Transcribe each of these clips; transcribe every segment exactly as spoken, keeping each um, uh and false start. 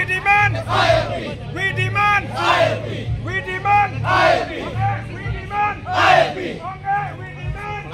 demand. We demand. We demand. We demand. We demand. We demand. We demand.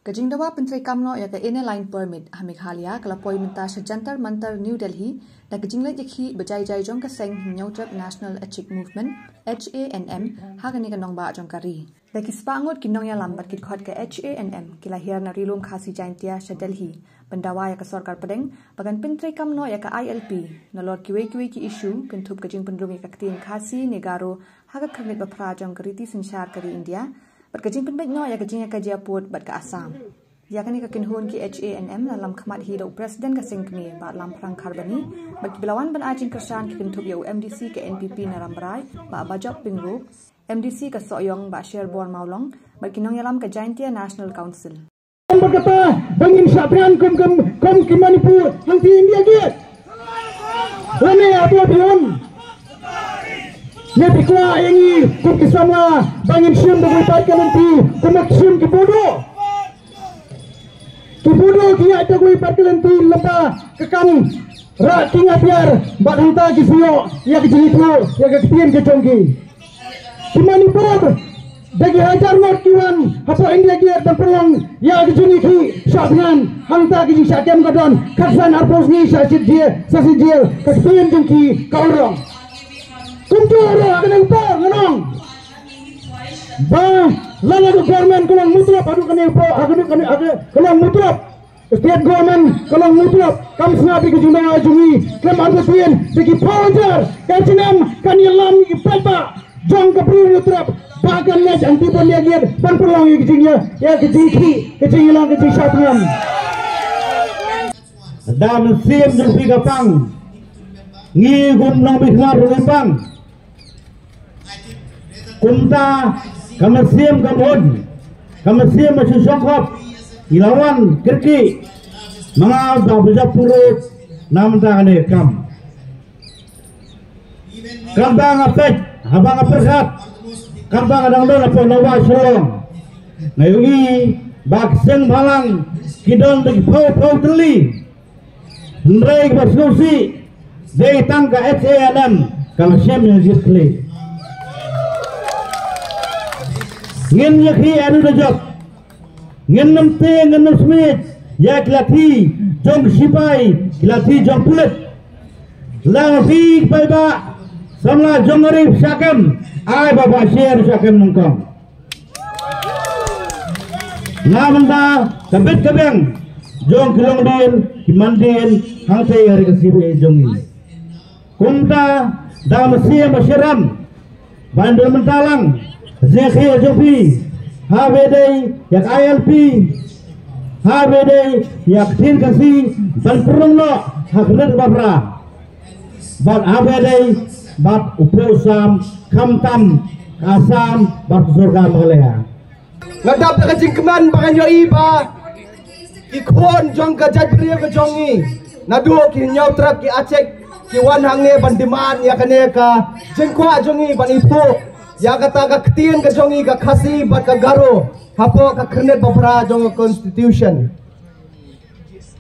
Ka jingdawa pyntreikam noh ïa ka Inner Line Permit ha Meghalaya ka la poi mynta sha Jantar Mantar, New Delhi, da ka jingleit ïakhih ba jai jai jong ka seng Hynñiewtrep National Achik Movement, H A N M, ha kane ka nongbah jong ka ri. Da ki spah ngut ki nongïalam bad ki dkhot ka H A N M ki la hiar na Ri Lum Khasi Jaintia sha Delhi ban dawa ïa ka sorkar pdeng ba kan pyntreikam noh ïa ka I L P nalor kiwei kiwei ki issue, kynthup ka jingpynrung ïa ka ktien Khasi ne Garo ha ka khyrnit ba phra jong ka riti synshar ka ri India, bad ka jingpynbeit noh ïa ka jingïakajia pud bad ka Assam. Ïa kane ka kynhun ki H A N M la lam khmat hi da u President ka seng kmie, Bah Lamphrang Kharbani, bad kiba la wan ban ai jingkyrshan ki kynthup ïa u M D C ka N P P na Rambrai, Bah Bajop Pyngrope, M D C ka Sohiong, Bah Sherbor Mawlong, bad ki nongïalam ka Jaintia National Council. Ba kata ba ngin shah thngan kum, kum, kum ki Manipur hangtei India Gate. Lane hato phi ong ne phi kwah ïa ngi kum ki samla ba ngin shim da kawei pat ka lynti kum ba shim ki Bodo? Ki Bodo ki ïaid da kawei pat ka lynti lyngba ka kam rah kieng atiar bad hangta ki shu ïoh ïa ka jingithuh ïa ka ktien ka jong ki. Ki Manipur da ki hajar ngut ki wan hapoh India Gate ban pynlong ïa ka jingïakhih shah thngan, hangta ka jingshah kem ka don khatsan arphew sngi shah shit jel, shah shit jel, ka ktien jong ki ka urlong. Kumjuh ruh ha kane ka por ngan ong ba lada ka government ka long mutlop haduh kane ka por, haduh kane, haduh ka long mutlop. State government ka long mutlop, kam sngap ïa ka jingdawa jong ngi, khlem artatien da ki phew hajar ka H A N M kan ïalam ïa ki paidbah jong ka Bri Hynñiewtrep ba kan leit hangtei ban ïa Gate ban pynlong ïa ka jingïa, ïa ka jingkhih, ka jingïalang, ka jingshah thngan. Da mynsiem jong phi ka pang, ngi kum nongmihkhmat ruh ngi pang. Kumta ka mynsiem ka mut, ka mynsiem ba shu shongkop, ngi la wan kyrkieh ma nga Bah Bajop Pyngrope na mynta kane ka kam. Katba nga peit, haba nga pyrkhat, katba nga dang don hapoh Nongbah Shillong, nga ïohi ba ki seng bhalang ki don da ki phew phew tylli. Hynrei kaba sngewsih, dei tang ka H A N M ka la shem ïa ka jingkyrkieh. Ngin ïakhih haduh da jop. Ngin ym tieng, ngin ym smiej ïa ki lathi jong ki sipai, ki lathi jong pulit. Lada phi paidbah samla jong ka ri phi shah kem, ai ba Bah Sher shah kem nyngkong. Na mynta ka bit ka biang jong ki longdien ki mandien hangtei ha ri Khasi ba ïeit jong ngi. Kumta da mynsiem ba shitrhem ban don mynta lang ka jingïakhih jong phi, haba ïadei ïa ka I L P, haba ïadei ïa ka ktien Khasi ban pynrung noh ha ka rit ba phra. Bad haba ïadei bad u phew sam khamtam ka Assam bad ka sorkar Meghalaya. Nga dap da ka jingkmen ba ngan ïohi ba ki khun jong ka jaitbynriew ka jong ngi naduh ki Hynñiewtrep, ki Achik, ki wan hangne ban demand ïa kane ka jingkwah jong ngi ban ithuh ïa kata ka ktien ka jong ngi ka Khasi bad ka Garo hapoh ka khyrnit ba phra jong ka Constitution.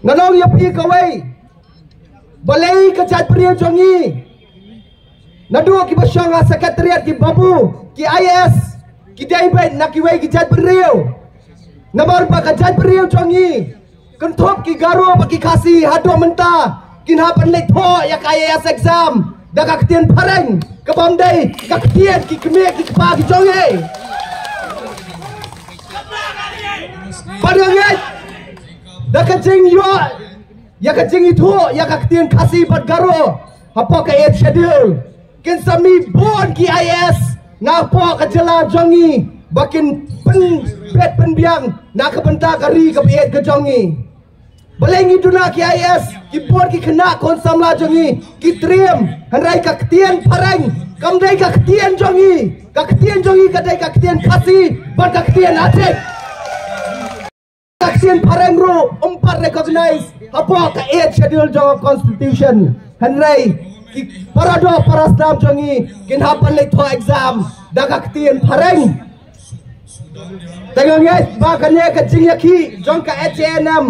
Ngan ong ïa phi kawei, balei ka jaitbynriew jong ngi, naduh kiba shong ha secretariat ki babu, ki I A S, ki dei beit na kiwei ki jaitbynriew? Namar ba ka jaitbynriew jong ngi, kynthup ki Garo bad ki Khasi, haduh mynta kin hap ban leit thoh ïa ka I A S exam da ka ktien phareng, ka bym dei ka ktien ki kmie ki kpa ki jong ngi. Bad nga ngeit da ka jingïoh ïa ka jingithuh ïa ka ktien Khasi bad Garo hapoh ka Eighth Schedule, kin sa mih bun ki I A S na hapoh ka jylla jong ngi ba kin pynbeit pynbiang na ka bynta ka ri kaba ïeit ka jong ngi. Balei ngi duna ki I A S, ki bun ki khynnah khun samla jong ngi ki triem, hynrei ka ktien phareng kam dei ka ktien jong ngi. Ka ktien jong ngi ka dei ka ktien Khasi bad ka ktien Achik. Ka ktien phareng ruh ym pat recognize hapoh ka Eighth Schedule jong ka Constitution. Hynrei Para doh para snam jong ngi kin hap ban leit thoh exam da ka ktien phareng. Te nga ngeit ba kane ka jingïakhih jong ka H A N M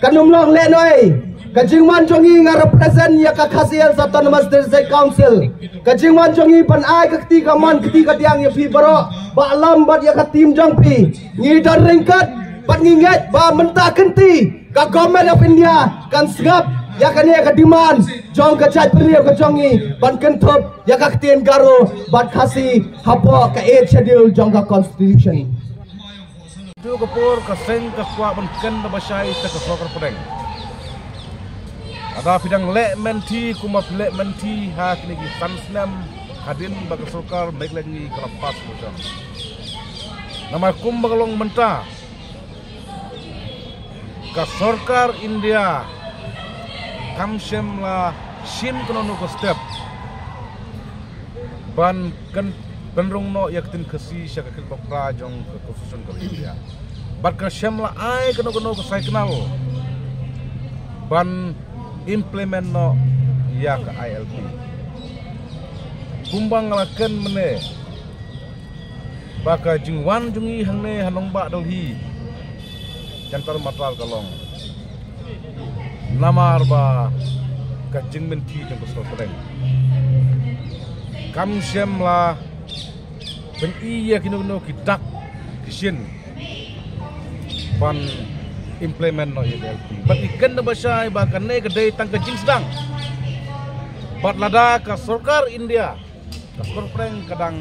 kan ym long lehnoh. Ka jingwan jong ngi, nga represent ïa ka Khasi Hills Autonomous District Council. Ka jingwan jong ngi ban ai ka kti kamon kti kadiang ïa phi baroh, ba lam bad ïa ka team jong phi. Ngi don ryngkat bad ngi ngeit ba mynta kynti ka Government of India kan sngap ïa kane ka demand jong ka jaitbynriew ka jong ngi ban kynthup ïa ka ktien Garo bad Khasi hapoh ka Eighth Schedule jong ka Constitution. Te ka por ka seng ka kwah ban kren da ba shai te ka sorkar pdeng. Lada phi dang leh mynta kumba phi leh mynta ha kine ki san snem hadien ba ka sorkar Meghalaya ngi ka la pass motion. Namar kumba ka long mynta, ka sorkar India kam shym la shim kano ka step ban kan pynrung noh ïa ka ktien Khasi sha ka kyrpang pra jong ka Constitution ka India. Bad kam shym la ai kano kano ka signal ban implement noh ïa ka I L P. Kumba nga la kren mynne, ba ka jingwan jong ngi hangne ha nongbah Delhi, Jantar Mantar ka long namar ba ka jingmynti jong ka sorkar pdeng kam shym la pyni ïa kino kino ki dak ki shin ban implement noh ïa ka I L P. Bad ngi kren da ba shai ba kane ka dei tang ka jingsdang. Bad lada ka sorkar India, ka sorkar pdeng ka dang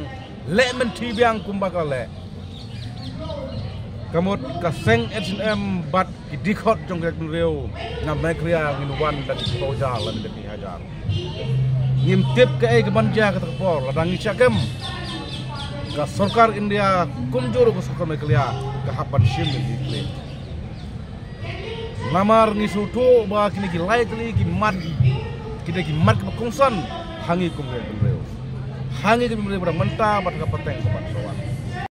leh mynta biang kumba ka leh, ka mut ka seng H A N M bad ki dkhot jong ka jaitbynriew na Meghalaya ngin wan da ki hajar lane da ki hajar. Ngim tip kaei kaban jia kata ka por. Lada ngi shah kem, ka sorkar India kumjuh ruh ka sorkar Meghalaya ka hap ban shim ïa ki. Namar ngi sngewthuh ba kine ki lai tylli ki mat, ki dei ki mat kiba kongsan ha ngi kum ka jaitbynriew, ha ngi ka jaitbynriew ba dang mynta bad ka pateng ka ban sa wan.